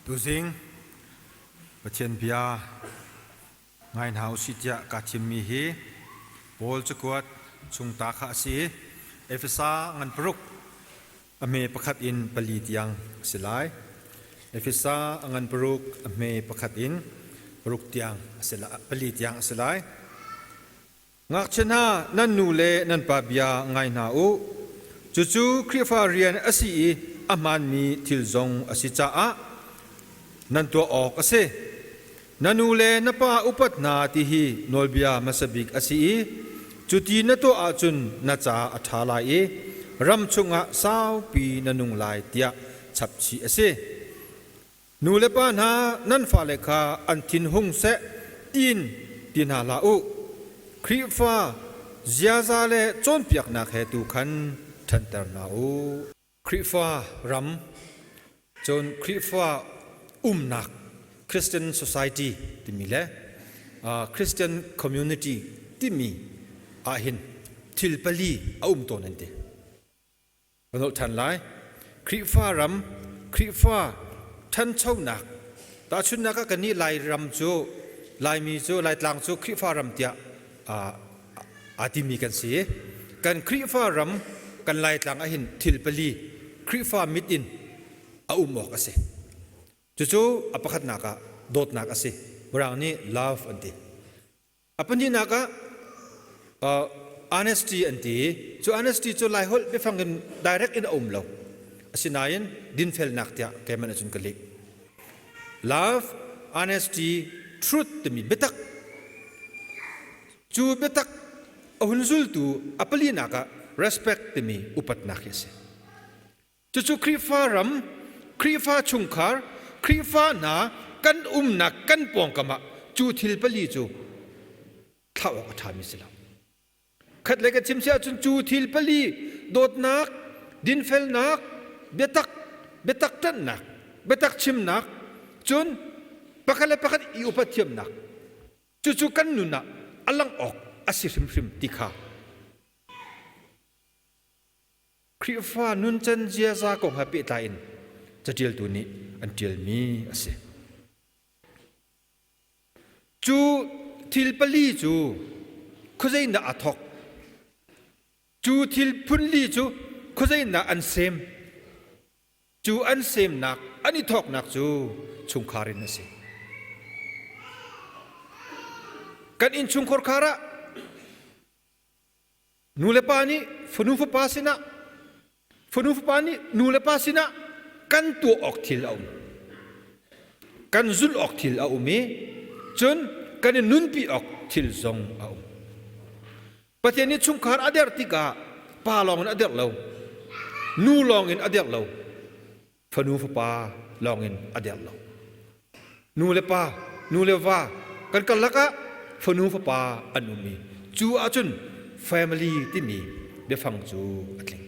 Tuzing Pathian bia ngai hna usih tiah kaa thimmi hi Paul cakuat chung ta kha a si i Efesa ngan paruk a hme pakhat in pali tiang a si lai. Efesa a ngan paruk a hme pakhat in paruk tiang a si lai, pali tiang a si lai. Ngakchia hna, nan nu le nan pa bia ngai hna u. Cucu Khrihfa rian a si i a hmaanmi thil zong a si caah nan tuah awk a si. Na nu le na pa upat hna ti hi nawlbia hmasa bik a si i cuti na tuah ahcun na ca a ṭha lai i ram chungah saupi na nung lai tiah chapchih a si. Nu le pa hna nan fale kha an thin hung seh tiin ti hna hlah u. Khrihfa ziaza le cawnpiaknak he tu khan ṭhanter hna u. Khrihfa ram cun Khrihfa umnak Christian Society timi le Christian Community timi ahhin thil pali a um tawn an ti. Ka nolh ṭhan lai. Khrihfa ram, Khrihfa ṭhanchonak, tahchunhnak ah kannih Lairam cu, Laimi cu, Laitlang cu Khrihfa ram tiah aa timi kan si. Kan Khrihfa ram, kan Laitlang ahhin thil pali Khrihfa mit in a um awk a si. Cucu a pakhatnak ah dawtnak a si. Mirang nih love an ti. A pahnihnak ah honesty an ti. Cu honesty cu Laiholh biafang in direct in a um lo. Asinain dinfelnak tiah keimah nih cun ka leh. Love, honesty, truth timi biatak. Cu biatak a hun zultu a palinak ah respect timi upatnak hi a si. Cucu Khrihfa ram, Khrihfa chungkhar, Khrihfa hna kan umnak kan pawngkam ah cu thil pali cu thlah awk a ṭhami si lo. Khat le ka chim si ahcun cu thil pali dawtnak, dinfelnak, biatak, biatak ṭanhnak, biatak chimnak, cun pakhat le pakhat i upat thiamnak, cucu kan nun ah a langh awk a si hrimhrim ti kha Khrihfa nuncan ziaza kong he pehtlai in caṭialtu nih an ṭialmi a si. Cu thil pali cu khuazeidah aa thawk? Cu thil phunli cu khuazeidah an sem? Cu an semnak, an i thawknak cu chungkhar in a si. Kan innchungkhar khar ah Nu le pa nih fanu fapa sinah fanu fapa nih nu le pa sinah kan tuah awk thil a um. Kan zulh awk thil a um i cun kan i nunpi awk thil zong a um. Pathian nih chungkhar a derh tikah pa lawng in a derh lo, nu lawng in a derh lo, fanu fapa lawngin a der lo. Nu le pa, nu le va kan karlak ah fanu fapa an um i cu ahcun family timi biafang cu a tling.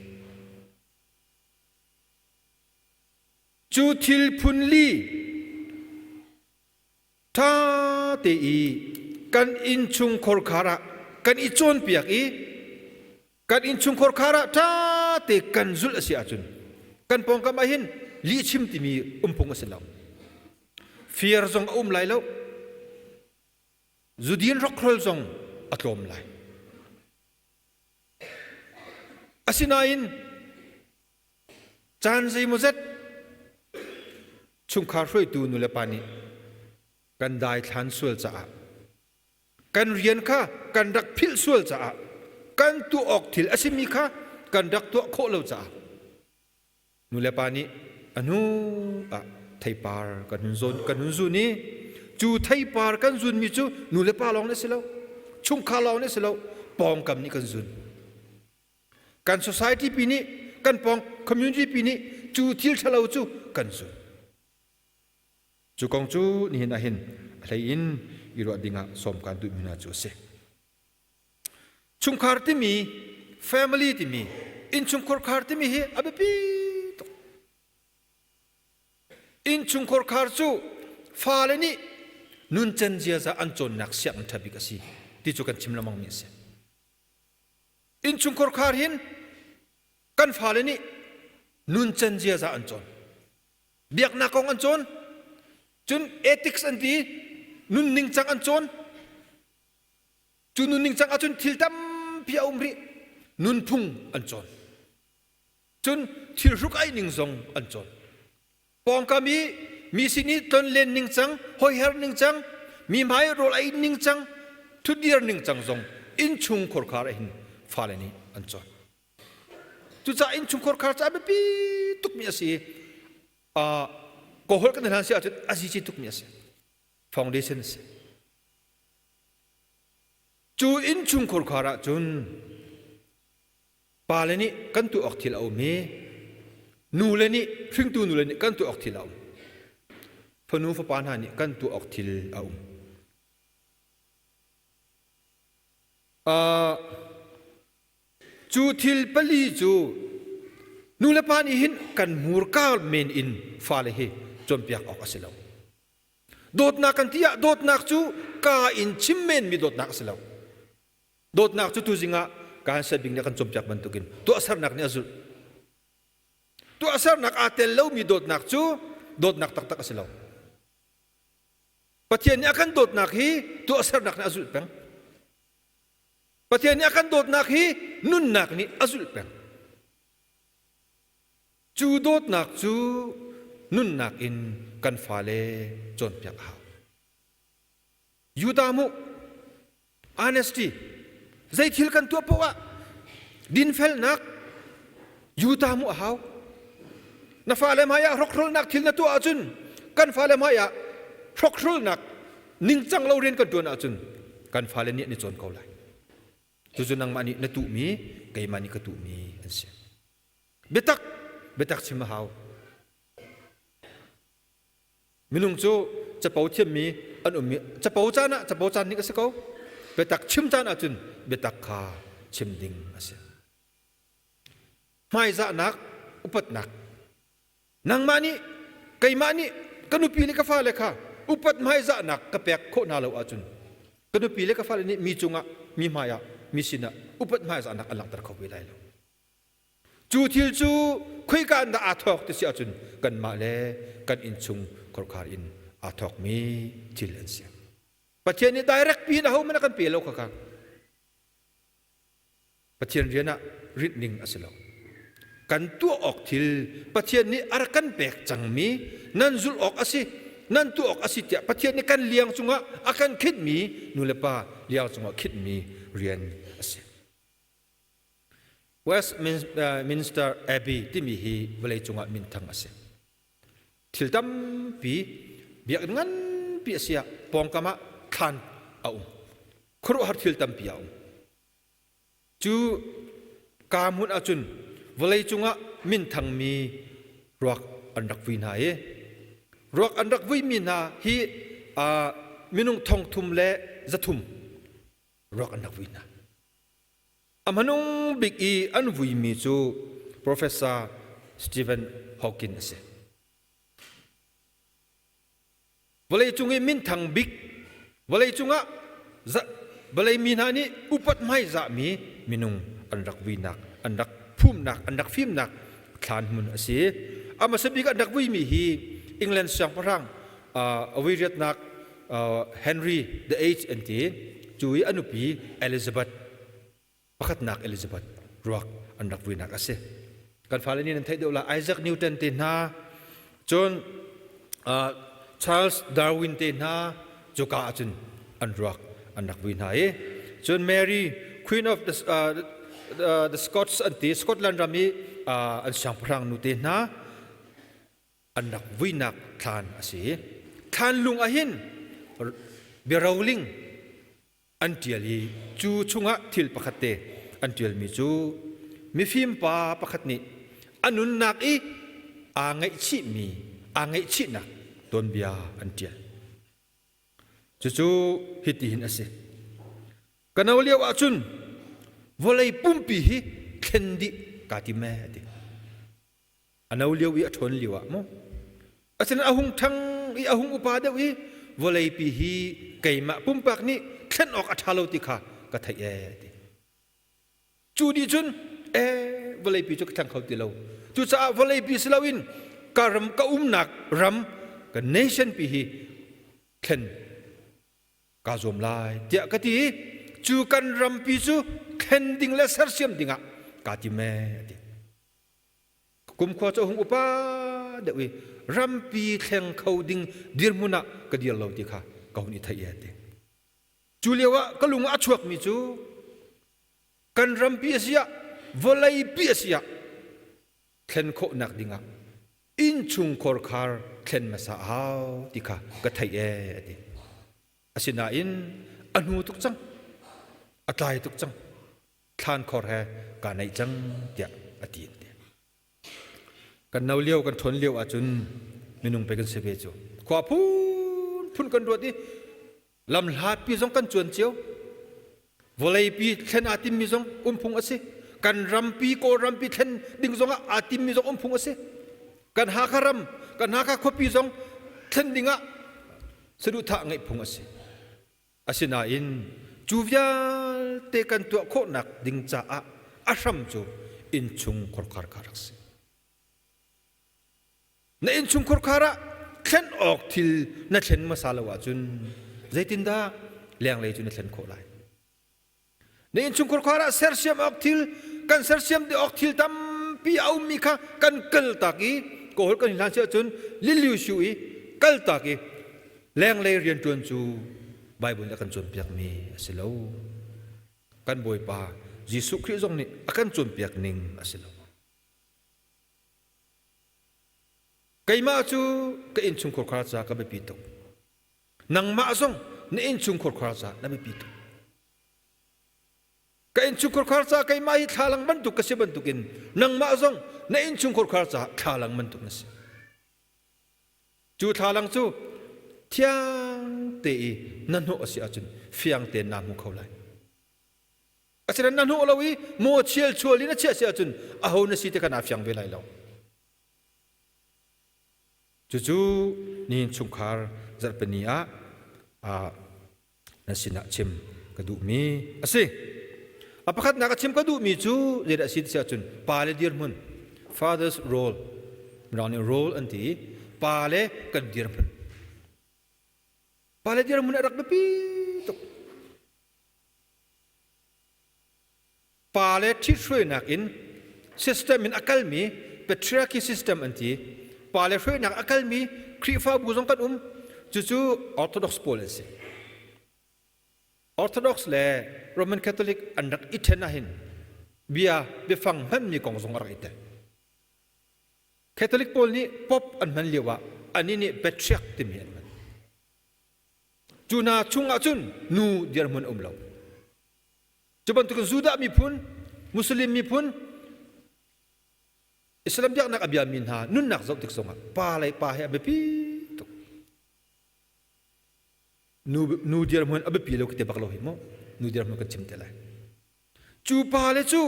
Cu thil phun li ṭha te i kan innchungkhar khar ah kan i cawnpiak i kan innchungkhar khar ah ṭha te kan zulh a si ahcun kan pawngkam ah hin lihchim timi umphung a si lo. Fir zong a um lai lo. Zudin rokrol zong a tlawm lai. Asinain caan zeimawzet chungkhar hruaitu nulepa nih kan daithlan sual caah kan rian kha kan rak philh sual caah kan tuah awk thil a simi kha kan rak tuah khawh lo caah nulepa nih a hnu ah theipar kan hun zawn kan hun zun i cu theipar kan zunmi cu nulepa lawng nih a si lo chungkhar lawng nih a si lo pawngkam nih kan zun. Kan society pi nih kan pawng community pi nih cu thil ṭhalo cu kan zul. Cu kong cu nihin ah hin a hlei in i ruah dingah sawm kaan duhmi hna cu a si. Chungkhar timi family timi innchungkhar khar timi hi a biapi tuk. Innchungkhar khar cu fale nih nuncen ziaza an cawnnak sianginn ṭha bik a si ti cu kan chim lengmangmi a si. Innchungkhar khar hin kan fale nih nuncen ziaza an cawn. Biaknak kong an cawn. Cun ethics an ti nunning cang an cawn. Cu nunning cang ahcun thil tampi a um rih. Nunphung an cawn. Cun thil hruk aih ning zong an cawn. Pawngkam i mi sin i tlonlen ning cang, hoiher ning cang, mi hmai rawl ei ning cang, thutdir ning cang zong innchung khurkhar ah hin fale nih an cawn. Cucaah innchung khurkhar cu a biapi tukmi a si i kawholh kan hlan si ahcun a zici tukmi a si. Foundation a si. Cu innchung khurkhar ah cun pale nih kan tuah awk thil a um i nule nih hringtu nule nih kan tuah awk thil a um. Fanu fapa hna nih kan tuah awk thil a um. Cu thil pali cu nulepa nih hin kan hmurka men in fale hi cawnpiak awk a si lo. Dawtnak kan ti ah dawtnak cu ka in chim menmi dawtnak a si lo. Dawtnak cu tuzing ah kan bing nih kan cawnpiak bantukin tuahsernak nih a zulh. Tuahsernak aa tel lomi dawtnak cu dawtnak taktak a si lo. Pathian nih a kan dawtnak hi tuahsernak nih a zulh peng. Pathian nih a kan dawtnak hi nunnak nih a zulh peng. Cu dawtnak cu nunnak in kan fale cawnpiak a hau. Judah mu honesty zei thil kan tuah poah ah dinfelnak Judah mu a hau. Na fale hmai ah hrokhrolnak thil na tuah ahcun kan fale hmai ah hrokhrolnak ningcang lo rian kan ṭuan ahcun kan fale nih an i cawn ko lai. Cucu nangmah nih na tuhmi, keimah nih ka tuhmi an si. Biatak, biatak chim a hau. Minung cu capo thiammi an um i capo caan ah capo caan ning a si ko. Biatak chim caan ahcun biatak kha chim ding a si. Hmaizahnak, upatnak. Nangmah nih, keimah nih ka nupi le ka fale kha upat hmaizahnak ka pek khawh hna lo ahcun ka nupi le ka fale nih mi cungah, mi hmaiah, mi sinah upat hmaizahnak an langhter kho ve lai lo. Cu thil cu khoika in dah aa thawk ti si ahcun kanmah le kan innchung khorkhar in aa thawkmi thil an si. Pathian nih direct pi in ahohmanh a kan pe lo khakha. Pathian rian ah rinh ning a si lo. Kan tuah awk thil Pathian nih a rak kan pek cangmi nan zulh awk a si, nan tuah awk a si tiah Pathian nih kan liang cungah a kan khinhmi nulepa liang cungah khinhmi rian a si. Westminster Abbey timi hi vawleicung ah minthang a si. Thil tampi biakinn nganpi a si ah pawngkam ah thlan a um. Khuaruahhar thil tampi a um. Cu ka hmun ahcun vawleicung ah minthangmi ruak an rak vui hna i ruak an rak vuimi hna hi minung thongthum le 300 ruak an rak vui hna. A hmanung bik i an vuimi cu Professor Stephen Hawking a si. Vawleicung i minthang bik, vawleicung ah vawlei mi hna nih upat hmaizahmi minung an rak vuinak, an rak phumnak, an rak fimnak thlan hmun a si. A hmasa bik an rak vuimi hi England siangpahrang a vuiriatnak Henry the Eighth an ti. Cu i a nupi Elizabeth pakhatnak Elizabeth ruak an rak vuinak a si. Kan fale nih nan theih deuh la Isaac Newton te hna cun Charles Darwin te hna cuka ahcun an ruak an rak vui hna i cun Mary Queen of the, the Scots an ti Scotland ram i an siangpahrang nu te hna an rak vuinak thlan a si. Thlan lung ahhin biaroling an ṭial i cu chungah thil pakhat te an ṭialmi cu mifim pa pakhat nih a nunnak i aa ngaihchihmi aa ngaihchihnak tuanbia an ṭial. Cucu hitihin a si. Ka no lio ahcun vawlei pumpi hi thlen dih kaa tim ee a ti. A no lio i a ṭhawn lio ah maw asinain a hung ṭhang i a hung upa deuh i vawleipi hi keimah pumpak nih thlen awk a ṭha lo ti kha ka theih ee ti. Cu nih cun ee vawleipi cu ka thleng kho ti lo. Cucaah vawleipi si loin ka ram ka umnak ram. kan nation pi hi thlen kaa zuam lai tiah ka ti i cu kan rampi cu thlen ding le sersiam dingah kaa tim ee a ti. Kumkhua cu a hung upa deuh i rampi thleng kho ding dirhmun ah ka dir lo ti kha ka hun i theih ee a ti. Cu lio ah ka lung ah a chuakmi cu kan rampi a si ah vawleipi a si ah thlen khawhnak dingah innchungkhar khar thlen hmasa a hau ti kha ka theih ee a ti. Asinain a hnu tuk cang, a tlai tuk cang, thlankhor he kaa naih cang tiah a ti. Kan no lio kan ṭhawn lio ahcun minung pei kan si ve cu. Khua phunphun kan ruat i lamhlatpi zong kan cuan cio. Vawleipi thlen aa timmi zong umphung a si. Kan rampi Kawlrampi thlen ding zong ah aa timmi zong umphung a si. Kan Hakha ram, kan Hakha khuapi zong thlen ding ah saduhthah ngeih phung a si. Asinain cu vialte kan tuah khawhnak ding caah a hram cu innchung khorkhar kha rak si. Na innchung khorkhar ah thlen awk thil na thlen hmasa lo ahcun zeitindah lenglei cu na thlen khawh lai? Na innchungkhar khar ah sersiam awk thil kan sersiam dih awk thil tampi a ummi kha kan kaltak i kawl kan hlan si ahcun liliu i kaltak i lenglei rianṭuan cu Baibal nih a kan cawnpiakmi a si lo. Kan Bawipa Jesuh Khrih zong nih a kan cawnpiak ning a si lo. Keimah cu ka innchungkhar khar ca ka biapi tuk. Nangmah zong na innchungkhar khar ca na biapi tuk. Ka innchungkhar khar ca keimah hi thlalang bantuk ka si bantukin nangmah zong na innchungkhar khar ca thlalang bantuk na si. Cu thlalang cu thiang te i na hnawh a si ahcun fiang tein naa hmu kho lai. Asinain na hnawh lo i maw chial chual in a chiah si ahcun aho na si ti kha naa fiang ve lai lo. Cucu nihin chungkhar zarhpini ah na sinah chim ka duhmi a si. A pakhatnak a chim ka duhmi cu zeidah a si ti ahcun pa le dirhmun father's role mirang nih role an ti pa le kan dirhmun pa le dirhmun a rak biapi tuk Pa le ṭhithruainak in system in a kalmi patriarchy system an ti. Pa le hruainak a kalmi Khrihfabu zong kan um. Cucu Orthodox pawl an si. Orthodox le Roman Catholic an rak i ṭhen ahhin bia biafang hmanmi kong zong a rak i tel. Catholic pawl nih Pope an hman lio ah anih nih patriarch timi an hman. Cu hna chungah cun nu dirhmun a um lo. Cu bantukin Judah miphun, Muslim miphun, Islam biaknak a biami hna nunnak zoh tik zongah pa le pa he a biapi tuk. Nu, nu dirhmun a biapi lo te bak lo hi mu. Nu dirhmun kan chim te lai. Cu pa le cu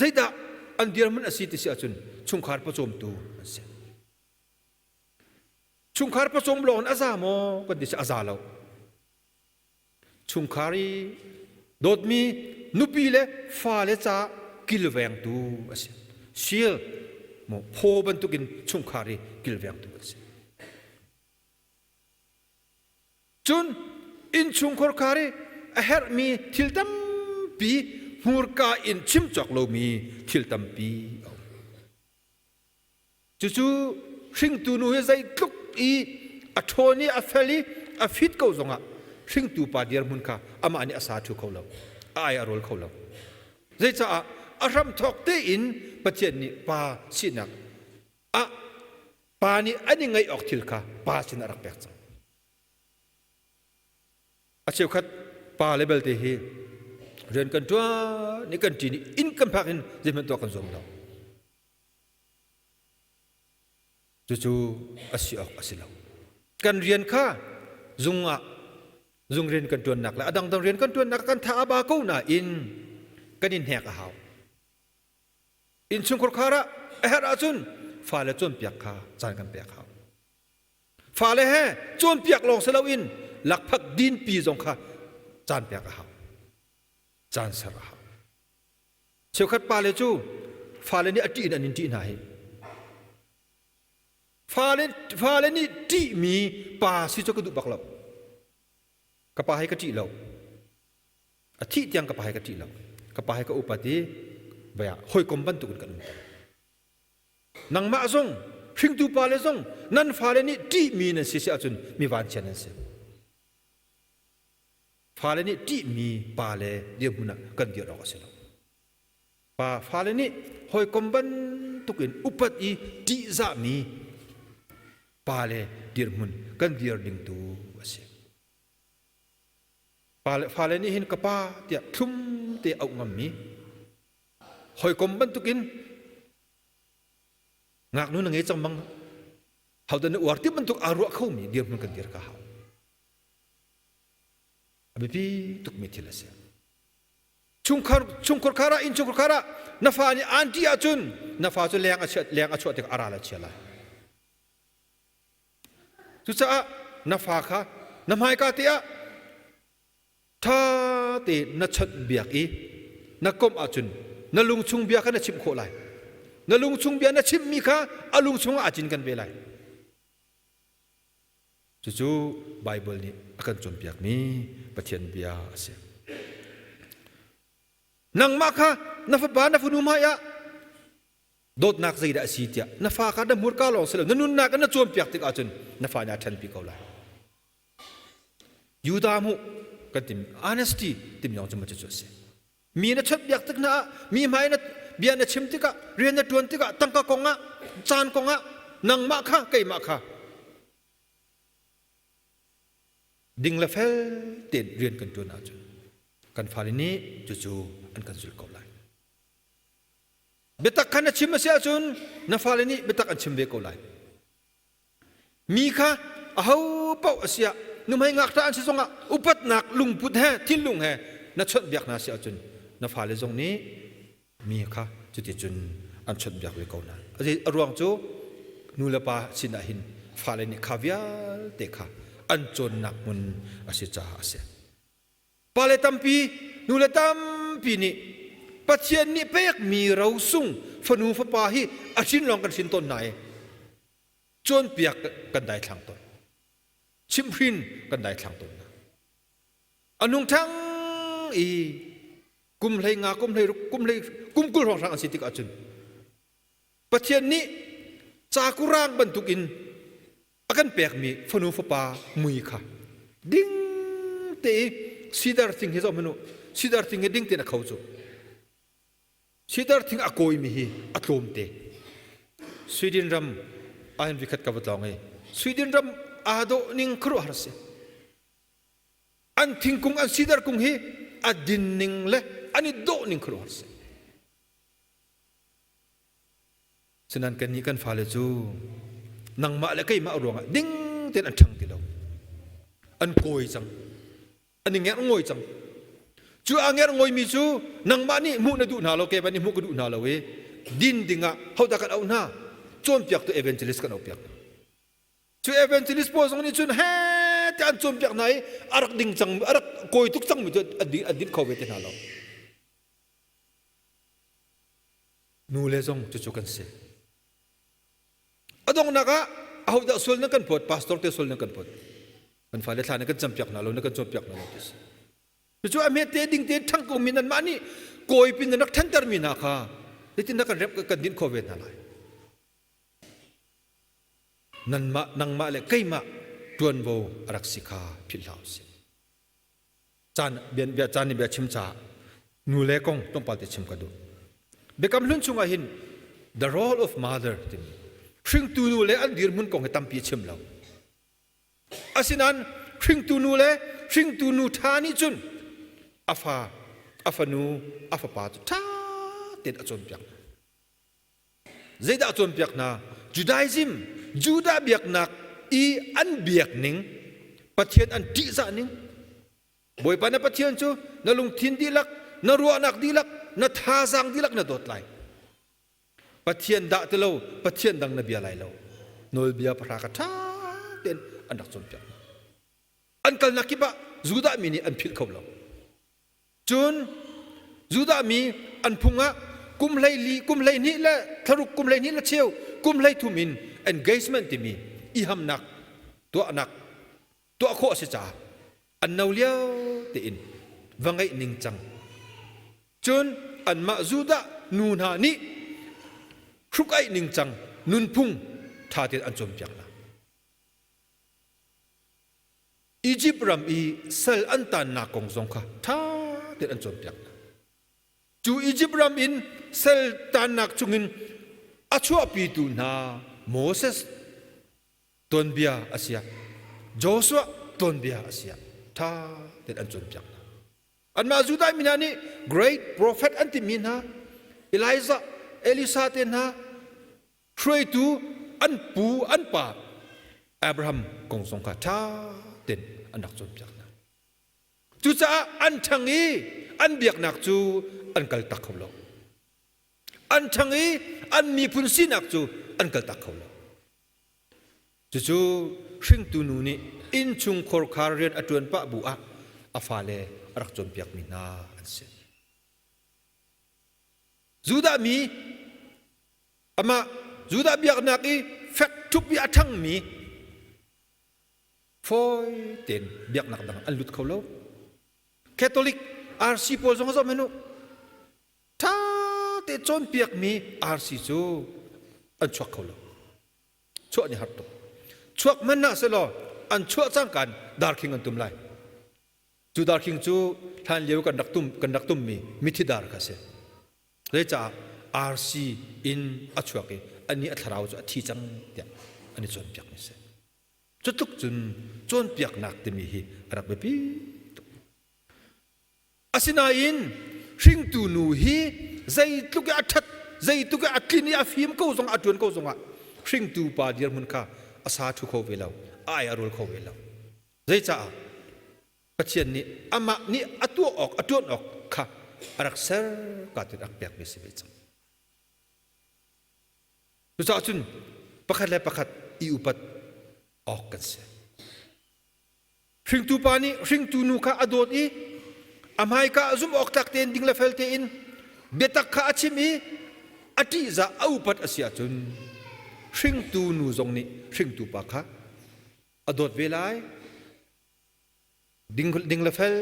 zeidah an dirhmun a si ti si ahcun chungkhar pawcawmtu an si. Chungkhar pawcawm lawng in a za maw kan ti si a za lo. Chungkhar i dawtmi nupi le fale ca kilvengtu a si. Seal maw phaw bantukin chungkhar i kilvengtu an si. Cun innchungkhar khar i a herhmi thil tampi hmurka in chim cawk lomi thil tampi a um. Cucu hringtu nu hi zeitluk i a ṭhawn i a fel i a fit ko zongah hringtu pa dirhmun kha amah nih a sa ṭhu kho lo, a ai a rawl kho lo. Zeicaah a hramthawk tein Pathian nih pa sinak ah pa nih an i ngeih awk thil kha pa sin a rak pek cang. A cheukhat pa le belte hi rian kan ṭuan i kan ṭin i inn kan phak in zeihmanh tuah kan zuam lo. Cucu a si awk a si lo. Kan rian kha zung ah zung rian kan ṭuannak le a dangdang rian kan ṭuannak kan tha a ba ko nain kan in hnek a hau. Innchungkhar khar ah a herh ahcun fale cawnpiak kha caan kan pek hau. Fale he cawnpiak lawng si loin lakphak dinpi zong kha caan pek a hau. Caan ser a hau. Cheukhat pale cu fale nih a ṭih in an in ṭih hna hi. Fale fale nih ṭihmi pa si cu ka duh bak lo. Ka pa hi ka ṭih lo. A thih tiang ka pa hi ka ṭih lo. Ka pa hi ka upat i vaya hawikom bantukin kan um. Nangmah zong hringtu pa le zong nan fale nih ṭihmi nan si si ahcun mi vanchia nan si. Fale nih ṭihmi pa le dirhmun ah kan dir awk a si lo. Pa fale nih hawikom bantukin upat i ṭihzahmi pa le dirhmun kan dir ding tu a si. Pa le fale nih hin ka pa tiah thlum te auh ngammi hawikom bantukin ngaknu na ngei cang bang hodah na uar ti bantuk aa ruah khomi dirhmun kan dir ka hau. A biapi tukmi thil a si. Chungkhar chungkhar khar ah innchungkhar khar ah na fa nih aan ṭih ahcun na fa cu leng a chiat leng a chuah tikah a ral a chia lai. Cucaah na fa kha na hmaika te ah ṭha te na chawnh biak i na komh ahcun na lungchung bia kha na chimh khawh lai. Na lungchung bia na chimhmi kha a lungchung ah aa cinken ve lai. Cucu Baibal nih a kan cawnpiakmi Pathian bia a si. Nangmah kha na fapa na fanu hmaiah dawtnak zeidah a si tiah na fa kha na hmurka lawng si lo na nunnak in na cawnpiak tik ahcun na fa nih a ṭhenpi ko lai. Judah hmuh kan timi honesty timi lawng cu maw cucu a si. Mi na chawnhbiak tik hna ah mi hmai na bia na chim tikah rian na ṭuan tikah tangka kong ah caan kong ah nangmah kha keimah kha ding le fel tein rian kan ṭuan ahcun kan fale nih cucu an kan zulh ko lai. Biatak kha na chim a si ahcun na fale nih biatak an chim ve ko lai. Mi kha aho paoh a si ah nuhmei ngakṭah an si zongah upatnak lungput he thinlung he na chawnhbiak hna si ahcun na fale zong nih mi kha cuticun an chawnhbiak ve ko hna. A ruang cu nu le pa sinah hin fale nih kha vialte kha an cawnnak hmun a si caah a si. Pale tampi, nule tampi nih Pathian nih pekmi rosung fanu fapa hi a hrin lawng kan hrin tawn hna i cawnpiak kan daithlang tawn. Chimhhrin kan daithlang tawn hna. A nung ṭhang i kum hlei nga, kum hlei ruk, kum hlei kum 20 hrawnghrang an si tik ahcun Pathian nih cakurang bantukin a kan pekmi fanu fapa mui kha ding te i sidar thing hi zoh hmanh u sidar thing hi ding tein a kho cu sidar thing a kawimi hi a tlawm te. Sweden ram ahhin vikhat ka va tlawng i Sweden ram aa dawh ning khuaruahhar si. An thingkung, an sidar kung hi a din ning le an i dawh ning khuaruahhar si. Sinain kannih kan fale cu nangmah le keimah ruangah ding tein an ṭhang ti lo. An kawi cang. An i ngerh ngawi cang. Cu a ngerh ngawimi cu nangmah nih hmuh na duh hna lo, keimah nih hmuh ka duh hna lo i din dingah hodah kan auh hna? Cawnpiaktu evangelist kan auhpiak hna. Cu evangelist pawl zong nih cun he tiah an cawnpiak hna i a rak ding cang, a rak kawi tuk cangmi cu an din kho ve ti hna lo. Nu le zong cucu kan si. A donghnak ah ahodah sual na kan phawt, pastor te sual na kan phawt. Kan fale thla na kan campiak hna lo, na kan cawnpiak hna lo ti si. Cucu a hmete ding te ṭhang ko mi nanmah nih kawi pin na rak ṭhanter mi hna kha zeitin dah kan rep kan dinh khawh ve hna lai. Nanmah nangmah le keimah ṭuanvo a rak si kha philh hlah usih. Caan bia bia caan nih bia chim caah nu le kong tlawmpal te chim ka duh. Biakam Hlun chungah hin the role of mother timi hringtu nu le an dirhmun kong hi tampi chim lo. Asinain hringtu nu le hringtu nu ṭha nih cun a fa, a fanu, a fapa cu ṭha tein a cawnpiak hna. Zeidah a cawnpiak hna? Judaism, Judah biaknak i an biak ning, Pathian an ṭihzah ning, Bawipa na Pathian cu na lungthin dihlak, na ruahnak dihlak, na thazaang dihlak na dawt lai. Pathian dah ti lo, Pathian dang na bia lai lo. Nawlbia pahra kha ṭha tein an rak cawnpiak hna. An kalnak kip ah Judah mi nih an philh kho lo. Cun Judah mi an phung ah kum 14, kum 12 le thlaruk, kum 12 le cheu, kum 13 in engagement timi i hamnak tuahnak tuah khawh a si caah an no lio tein va ngeih ning cang. Cun anmah Judah nu hna nih hruk-aih ning cang nunphung ṭha tein an cawnpiak hna. Izipt ram i sal an taannak kong zong kha ṭha tein an cawnpiak hna. Cu Izipt ram in sal taannak chungin a chuahpitu hna Moses tuanbia a siah, Joshua tuanbia a siah ṭha tein an cawnpiak hna. Anmah Judah mi hna nih great prophet an timi hna Elijah, Elisa te hna hruaitu an pu an pa Abraham kong zong kha ṭha tein an rak cawnpiak hna. Cucaah an ṭhang i an biaknak cu an kaltak kho lo. An ṭhang i an miphun sinak cu an kaltak kho lo. Cucu hringtu nu nih innchung khorkhar rian a ṭuan pah bu ah a fale a rak cawnpiakmi hna an si. Judah mi amah Judah biaknak i fek ṭhup i a ṭhangmi fawi tein biaknak dang an lut kho lo. Catholic RC pawl zong zoh hmanh u. Ṭha te cawnpiakmi RC cu an chuak kho lo. Chuah ni har tuk. Chuak hmanh hna selaw an chuah cangkaan darkhing an tum lai. Cu darkhing cu hlan lio kan rak tum kan rak tummi mithi dar kha a si. Zeicah RC in a chuak i anih a thlarau cu a thi cang tiah an i cawnpiakmi a si. Cutluk cun cawnpiaknak timi hi a rak biapi tuk. Asinain hringtu nu hi zeitluk i a ṭhat, zeitluk i a tlin i a fim ko zong a ṭuan ko zongah hringtu pa dirhmun kha a sa ṭhu kho ve lo, a ai a rawl kho ve lo. Zeicaah? Pathian nih amah nih a tuah awk a ṭuan awk kha a rak ser ka tin rak pekmi si ve cang. Cucaah cun pakhat le pakhat i upat awk kan si. Hringtu pa nih hringtu nu kha a dawt i a hmaika ah zumh awk tlak tein ding le fel tein biatak kha a chim i a ṭihzah a upat a si ahcun hringtu nu zong nih hringtu pa kha a dawt ve lai. Ding, ding le fel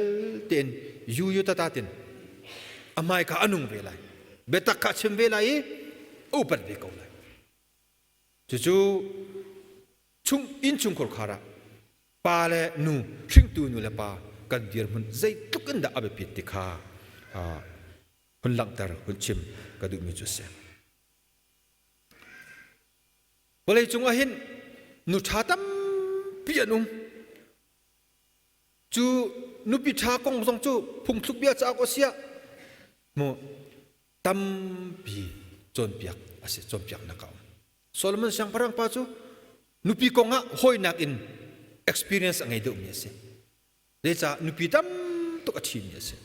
tein yu yu tata tin a hmaika a nung ve lai. Biatak kha a chim ve lai i a upat ve ko lai. Cucu chung innchungkhar khar ah pa le nu hringtu nu le pa kan dirhmun zeitluk in dah a biapit ti kha hun langhter hun chim ka duhmi cu a si. Vawlei cung ah hin nu ṭha tampi an um. Cu nupi ṭha kong zong cu phungthluk bia cauk a siah mu tampi cawnpiak a si cawnpiaknak a um. Solomon siangpahrang pa cu nupi kong ah hawinak in experience a ngei deuhmi a si. Zeicah nupi tam tuk a ṭhimi a si.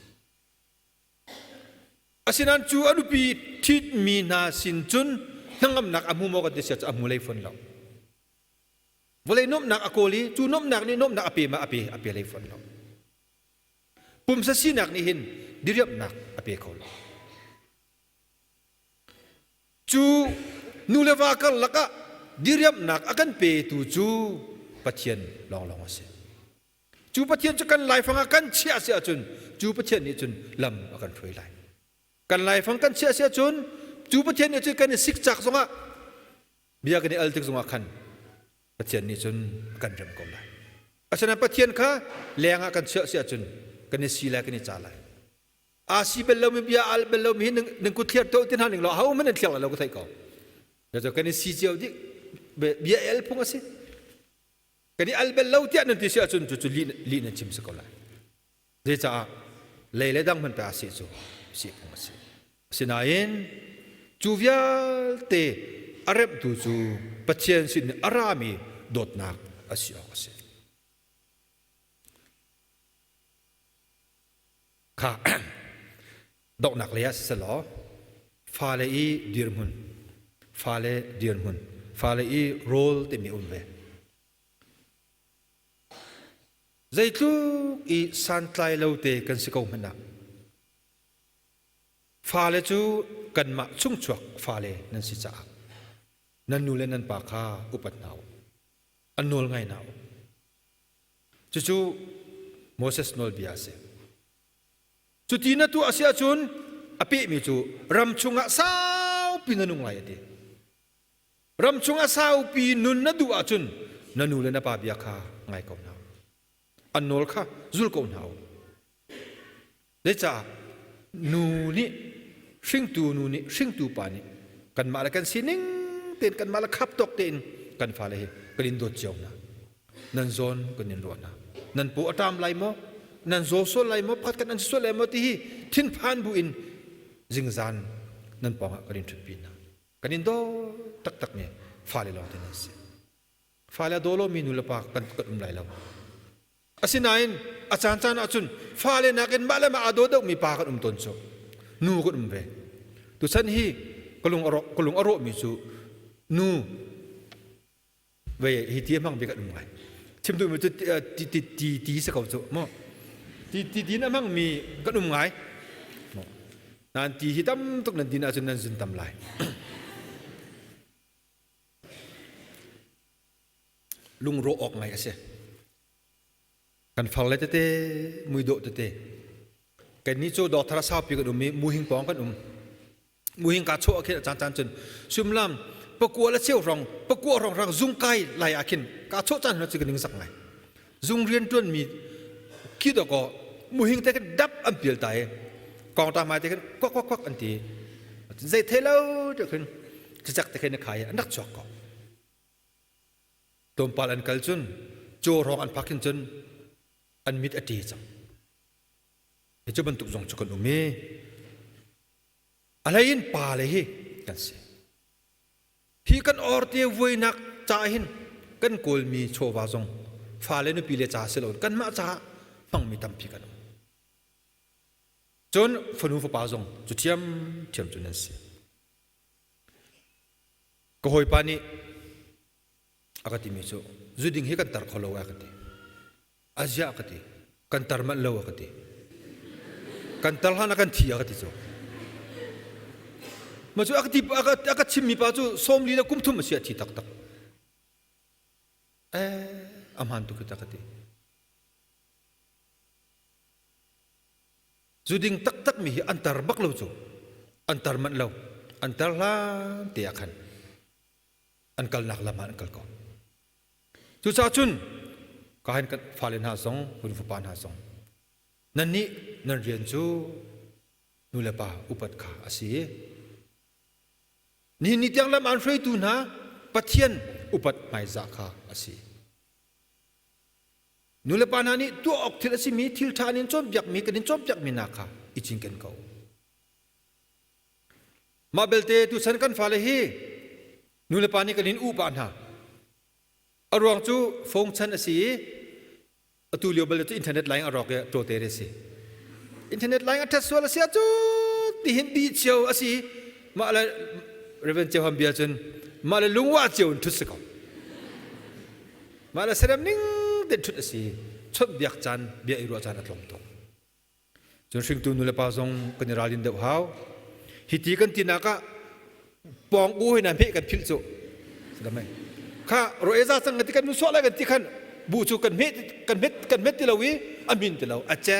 Asinain cu a nupi ṭhitmi hna sin cun hnangamnak a hmu maw kan ti sia cu a hmu lei fawn lo. Vawlei nuamhnak a kawl i cu nuamhnak nih nuamhnak a pe ma a pe a pe lei fawn lo. Pumsa sinak nih hin diriamhnak a pe kho lo. Cu nu le va karlak ah diriamhnak a kan petu cu Pathian lawnglawng a si. Cu Pathian cu kan laifang ah kan chiah si ahcun cu Pathian nih cun lam a kan hruai lai. Kan laifang kan chiah si ahcun cu Pathian nih cun kan i sikcak zongah bia kan i al tik zongah khan Pathian nih cun a kan rem ko lai. Asinain Pathian kha leng ah kan chiah si ahcun kan i si lai kan i ca lai. Aa si bel lomi bia al bel lomi hi nan kut thliar to ti hna ning law ho hmanh nan thliar lai lo ka theih ko. Kan i si cio dih bia el phung a si. Kan i al bel lo tiah nan ti si ahcun cucu lih nan chim si ko lai. Zecaah lei le dang hmanh pe aa si cu si phung a si. Asinain cu vialte a remhtu cu Pathian sin a rami dawtnak a si awk a si. Kha donghnak lei ah siselaw fale i dirhmun fale dirhmun fale i rawl timi um ve. Zeitluk i santlai lo te kan si ko hmanh ah fale cu kanmah chungchuak fale nan si caah. Nan nu le nan pa kha upat hna u. An nawl ngai hna u. Cucu Moses nawlbia a si. Cuti na tuah a si ahcun a pehmi cu ram chungah saupi na nung lai a ti. Ram chungah saupi nun na duh ahcun na nu le na pa bia kha ngai ko hna. An nawl kha zul ko hna u. Zeicah nu nih hringtu nu nih hringtu pa nih kanmah le kan sining tein kanmah le khap tawk tein kan fale hi kan in dawt cio hna. Nan zawn kan in ruah hna. Nan paw a ṭam lai maw? Nan zaw sual lai maw? Pakhat kan an sual lai maw ti hi thinphan bu in zingzan nan pawngah kan in ṭhutpi hna. Kan in daw taktak mi fale lawng te nan si. Fale a daw lomi nu le pa kan kan um lai lo. Asinain a caancaan ahcun fale nakin mah le mah aa daw deuhmi pa kan um tawn cu. Nu kan um ve. Tuchan hi ka lung a rawh ka lung a rawhmi cu nu ve hi ti a hmang bik an um ngai. Chim duhmi cu ti ti ti ti si ko cu maw ti ti din a hmangmi kan um ngai. Nan ti hi tam tuk nan din ahcun nan zun tam lai. Lungrawh awk ngai a si. Kan farle tete, muidawh tete. Kannih cu doctor saupi kan um i muhing pawng kan um. Muhing ka chawh ah khin a caan caan cun sumlam pakua le cheu rong pakua rong rang zung kai lai ah khin ka chawh caan cu ka ning sak ngai. Zung rian tuan mi khi do ko muhing te khin dap an pial ta i kong ta mai te khin kwak kwak kwak an ti. Zei thei lo te khin cicak te khin khai an rak chuak ko. Tlawmpal an kal cun caw hrawng an phak hin cun an mit a ṭe cang. Hi cu bantuk zong cu kan um i a hlei in pa le hi kan si. Hi kan orte vuainak ca hin kan kawlmi chawva zong fale nupi le ca si lo kanmah caah hmangmi tampi kan um. Cun fanu fapa zong cu ṭhiamṭhiam cun an si. Ka hawipa nih a ka timi cu zuding hi kan tar kho lo a ka ti. Aziah ka ti. Kan tar manh lo a ka ti. Kan tar hlan ah kan thi a ka ti cu. Ma cu a ka ti a ka chimmi pa cu sawmli le kum thum a si a thi taktak. Eh, a hmaan tuk hi ta ka ti. Zuding taktak mi hi an tar bak lo cu. An tar manh lo. An tar hlan te ah khan an kalnak lam ah an kal ko. Cucaah cun ka hin kan fale hna zong, hun fapa hna zong nannih nan rian cu nu le pa upat kha a si. Nihin ni tiang lam aan hruaitu hna Pathian upat hmaizah kha a si. Nulepa hna nih tuah awk thil a simi thil ṭha an in cawnpiakmi kan in cawnpiakmi hna kha i cinken ko. Mah belte tuchan kan fale hi nulepa nih kan in upa hna. A ruang cu phone chan a si i atu lio bal cu internet line a rawk i ṭawte a si. Internet line a ṭhat sual a si ahcun tihin bi cio a si. Mah le Reverend Ceu Ham bia cun mah le lungwa cio in ṭhut si ko. Mah le serem ning tein ṭhut a si. Chawnhbiak caan, bia i ruah caan a tlawm tuk. Cun hringtu nulepa zong kan i ralrin deuh hau. Hi ti kan tinak ah pawng u hoi na hmeh kan philh cu. Kha roeza cang kan ti kan nu suah lai kan ti khan bu cu kan hmet kan hmet kan hmet ti lo i a min ti lo a che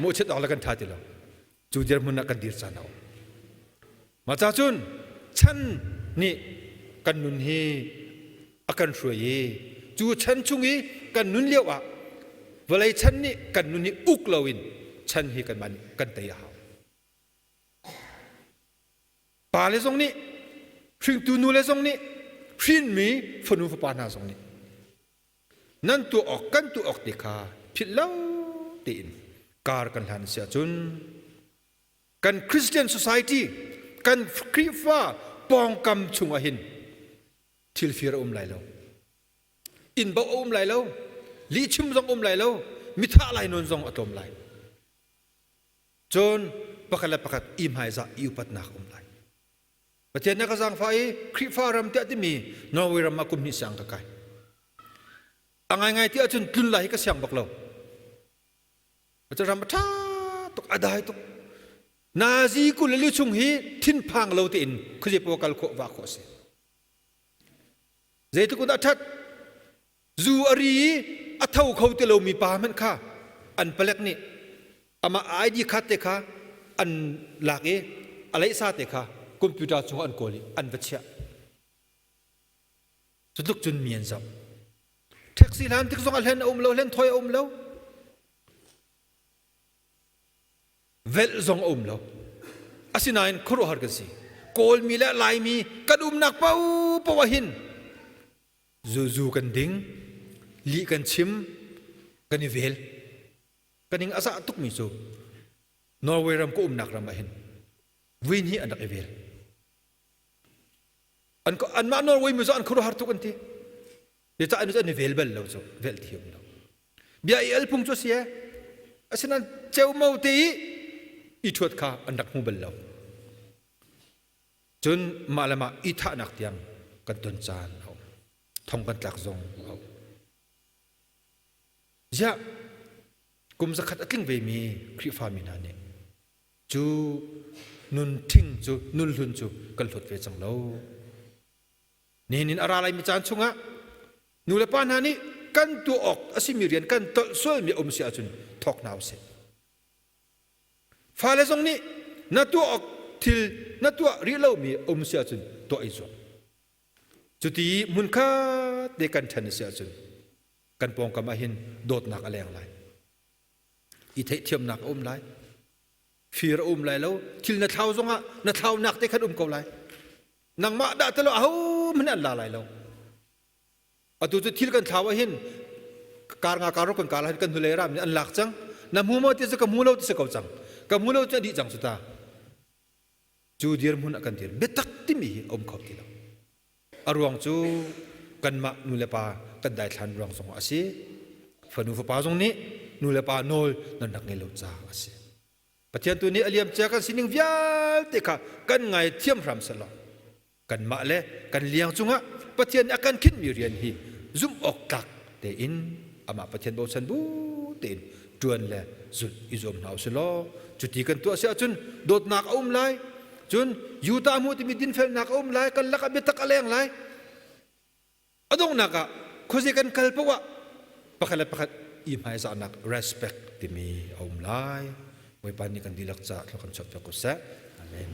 mawhchiat awk le kan ṭha ti lo. Cu dirhmun ah kan dir caan a um. Mah ca cun chan nih kan nun hi a kan hruai i cu chan chung i kan nun lio ah vawlei chan nih kan nun hi uk loin chan hi kanmah nih kan tei a hau. Pale zong nih hringtu nule zong nih hrinmi fanu fapa hna zong nih nan tuah awk kan tuah awk te kha philh lo tein kar kan hlan a si ahcun kan Christian society kan Khrihfa pawngkam chungah hin thil fir a um lai lo inn bauh a um lai lo lihchim zong um lai lo mithah lai nawn zong a tlawm lai cun pakhat le pakhat i hmaizah i upatnak a um lai Pathian na ka zaangfah i Khrihfa ram tiah timi Norway ram ah kum hnih siang ka kai a ngaingai ti ahcun tlun lai hi ka siang bak lo ram a ṭha tuk a dai tuk. Nazi 22 chung hi thinphang lo tein khuazei paoh kal khawh vah khawh a si. Zeitluk in dah ṭhat? Zu a ri i a tho kho ti lomi pa hmanh kha an palek nih amah ID card te kha an lak i a leihsa te kha computer chungah an kawl i an va chiah. Cutluk cun mi an zoh. Taxi hlan tik zong a hlen a um lo, hlen thawi a um lo. Velh zong a um lo. Asinain khuaruahhar kan si. Kawlmi le Laimi kan umnak paohpaoh ah hin zu kan ding, lih kan chim, kan i vel. Kan ing a zah tukmi cu Norway ram ka umnak ram ah hin vui hnih an rak i vel. An anmah Norway mi cu an khuaruahhar tuk an ti. Zeicah an an i vel bal lo cu velh thiam lo. Bia i al phung cu si e. Asinain ceumau te i i ṭhuat kha an rak hmu bal lo. Cun mah le mah i thahnak tiang kan ton caan a um. Thong kan tlak zong a um. Ziah kum zakhat a tling vemi Khrihfa mi hna nih cu nun ṭhing cu nun hlun cu kan hlawt ve cang lo. Nihin in a ra laimi caan chungah nu le pa hna nih kan tuah awk a simi rian kan tolh sualmi a um si ahcun thawk hna usih. Fale zong nih na tuah awk thil na tuah rih lomi a um si ahcun tuah i zuam. Cuti hmunkhat te kan ṭhen a si ahcun kan pawngkam ah hin dawtnak a leng lai. I theihthiamnak a um lai. Fir a um lai lo. Thil na thlau zongah na thlaunak te khan um ko lai. Nangmah dah tilo ahohmanh an la lai lo. Atu cu thil kan thlau ahhin kar nga kar kan kar ahhin kan hnulei ram nih an lak cang. Na hmu maw ti cu ka hmu lo ti si ko cang. Ka hmu lo cu a dih cang cu ta. Cu dirhmun a kan dir. Biatak timi hi a um kho ti lo. A ruang cu kanmah nu le pa kan daithlan ruang zongah a si. Fanu fapa zong nih nu le pa nawl nan rak ngei lo caah a si. Pathian tu nih a liamcia kan sining vialte kha kan ngaithiam hram sehlaw kanmah le kan liang cungah Pathian nih a kan khinhmi rian hi zumh awk tlak tein amah Pathian bochan bu tein ṭuan le zulh i zuam hna usih law cuti kan tuah si ahcun dawtnak a um lai, cun Utah hmuh timi dinfelnak a um lai, kan lakah biatak a leng lai. A donghnak ah khuazei kan kal paoh ah pakhat le pakhat i hmaizahnak respect timi a um lai. Bawipa nih kan dihlak caah thlua kan chuahpiak ko seh. Amen.